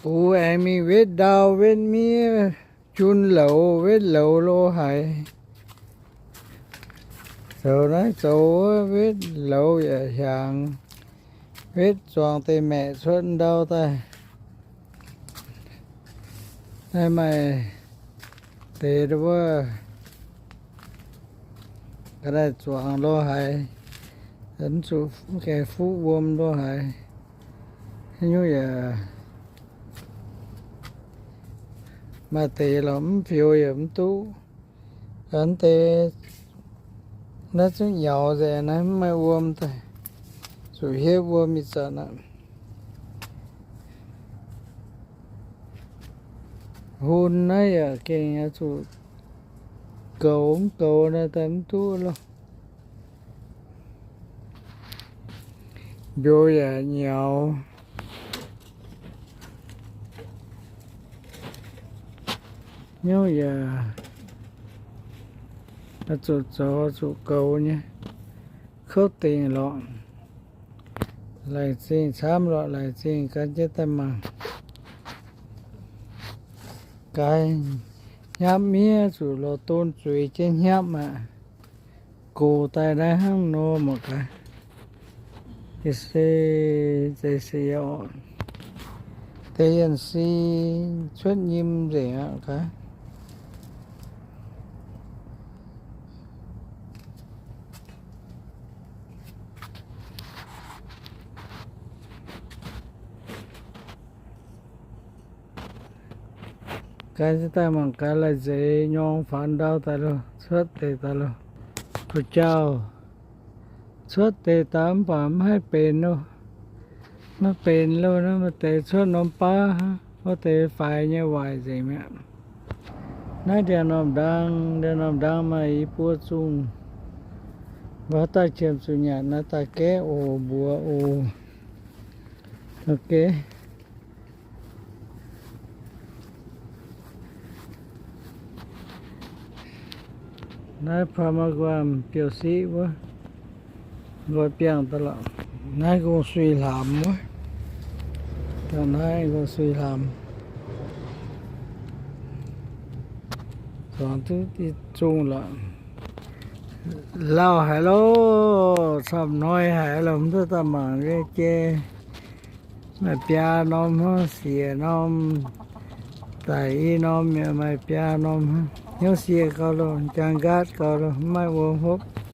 Bux aengx mingh wetv ndau, wetv miev, jun louz, wetv louz lo haic. Zoux naaiv zoux wuov, wetv louz yaac hiaangx, wetv zuangx deix maeqc cuotv ndau daaih. Naaiv maaih deix wuov, ga'naaiv zuangx lo haic, mv zuqc gaengh fuqv wuom lo haic. Nyungc yaac maaih deix lorqc, mv fioux yaac mv duqv. Ga'naaiv deix naaiv zungv nyaux nzengc, naaiv mv maaih wuom daaih, zuqc hietv wuom ih zanc aqv. Hun naaiv yaac gengh zuqc goux mv goux naaiv daaih mv duqv loh. Mbiouz yaac nyaux. Nyungc yaac zuqc zoux zuqc goux nyei. Kouv dingc lorqc. Laengz zingh camv lorqc, laengz zingh gan jienv daaih mangc. Gaax, hnyapv miev zuqc lorz don zuiz jienv hnyapv aqv. Gox daaih naaiv hnangv nor mangc gaax. Ih se zeiz se oc. Deix yienh si cuotv nyim nzengc aqv gaax. Gan jienv daaih mangc gaax, lai-nzeix nyorng faaux ndau daaih loh, cuotv deix daaih loh. Gu'jauh cuotv deix daaih mv baac mv haih benx loh. Maiv benx loh, naaiv maaih deix cuotv norm baav, wuov deix faix nyei waaic nzengc mi'aqv. Naaiv ndiangx-normh ndang, ndiangx-normh ndang maaih i buo zungh. Mv baac daaih qiemx zuqc nyanc naaiv daaih gaeqv oc, mbuox oc. Ok. Naaiv Paraguay biouv-siqv wuov, nqoi biangh daaih lorqc. Naaiv ngongh sui hlamx wuov. Dangh naaiv ngongh sui hlamx. Zuangx duqv i zungh lorqc. Lauh haic loh, camv hnoi haic loh, mv duqv daaih mangc nyei jei. Maaih biaa norm hnangv, siec norm, daic i norm yaac maaih biaa norm hnangv. Hnyouv sie gauh loh, jang nqaatv gauh loh, mv maaih wuom hopv.